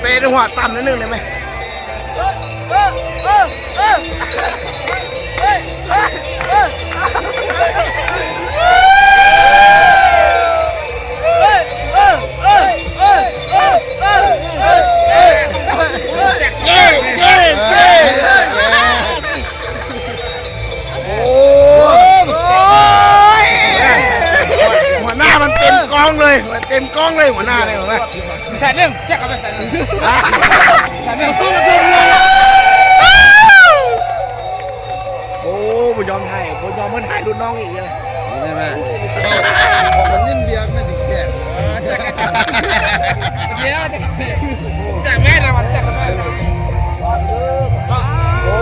ເຕະໃນຫົວຕ່ຳໜ້ອຍໜຶ່ງໄດ້ໄໝ? ໂອ້ຍ ຫົວໜ້າມັນເຕັມກ້ອງເລີຍ ເຕັມກ້ອງເລີຍຫົວໜ້ານີ້. ສາຍໜຶ່ງ ຈັກເຂົ້າໄປສາຍໜຶ່ງ ສາຍໜຶ່ງ. ໂອ້ ບໍ່ຍອມຖ່າຍ ບໍ່ຍອມມາຖ່າຍລຸ້ນນ້ອງອີກເລີຍ. ໄດ້ມາ ຂອງມັນຍິນເບຍກແມ່ນຊິແກະ ດຽວ ຈາກແມ່ລະວັນ ຈາກແມ່ລະວັນ. ໂອ້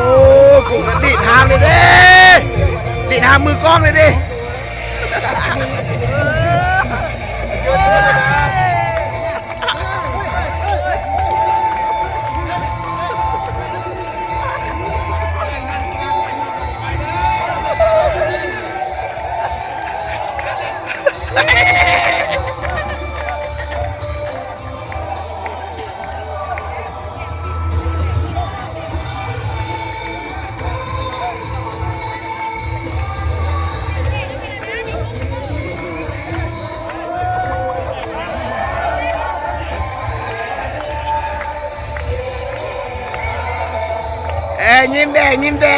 ກູກໍດີດຫາງເລີຍເດ້ ດີດຫາງມືກ້ອງເລີຍເດ້. ເອີ ຍິ້ມແດ່ ຍິ້ມແດ່.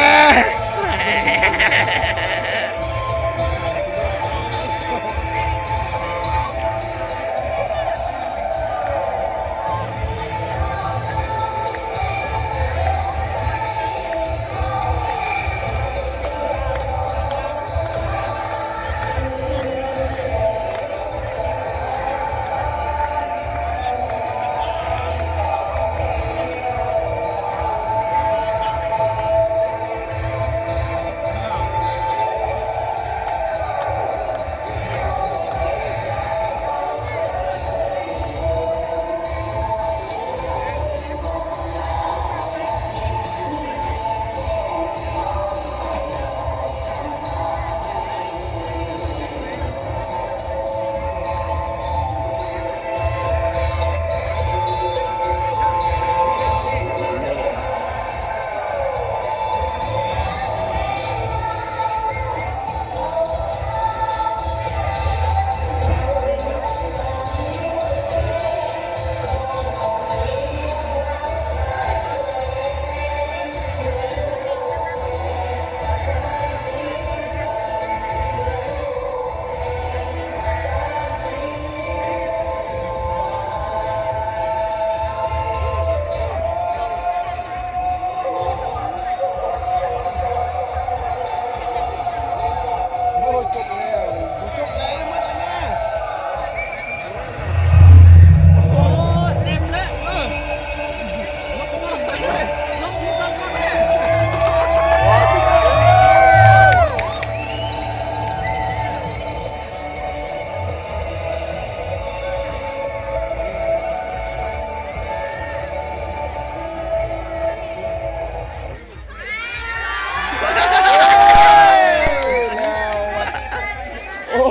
ໂອ້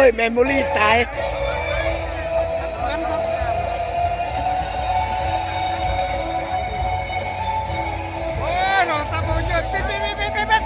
ຍ ແມໂມຣີຕາຍ. ໂອ້ຍ ໂທລະສັບບໍ່ຢຸດ ປິດ ປິດ ປິດ ປິດ.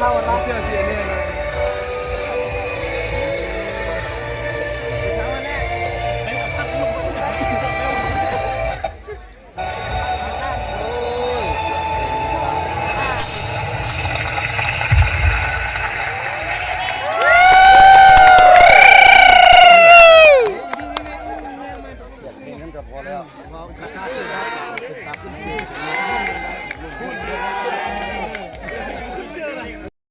ລາວລະ ເຊື່ອຊິແນ່ນ